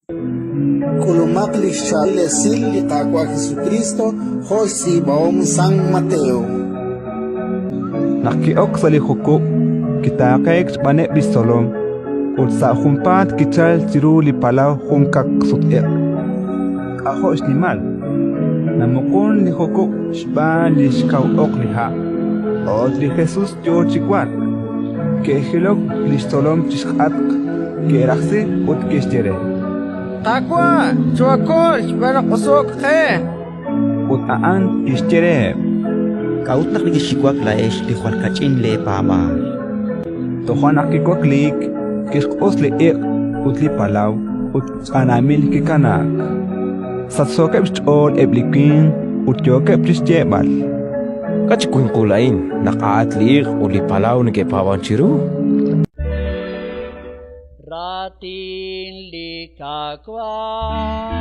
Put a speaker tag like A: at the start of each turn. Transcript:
A: K'ulumaq li xchaab'il esil li Qaawa' Jesukriist jo' xtz'iib'ahom San Mateo.
B: Naq ki'ok sa' li jukub', kitaaqeek xb'aaneb' li xtzolom, ut sa' junpaat kichalk chiru li palaw jun kaqsut-iq' k'ajo' xnimal. Namuqunk li jukub' xb'aan li xkaw oq li ha', a'ut li Jesus yo chi wark. Ke'jilok li xtzolom chi xk'atq, ke'rajsi ut ke'xye re:
C: Qaawa', choohakol xb'aan naq oso'k qe!
B: Ut a'an kixye reheb':
D: K'a'ut naq nekexxiwak laa'ex li jwal kach'in leepaab'aal?
B: Toja' naq kiwakliik, kixq'us li iq' ut li palaw, ut ch'anaamil kikanaak. Sachsookeb' xch'ool eb' li winq ut yookeb' chi xyeeb'al:
E: K'a' chi winqul a'in naq a'at li iq' ut li palaw neke'paab'ank chiru?
F: Raatin li Qaawa'.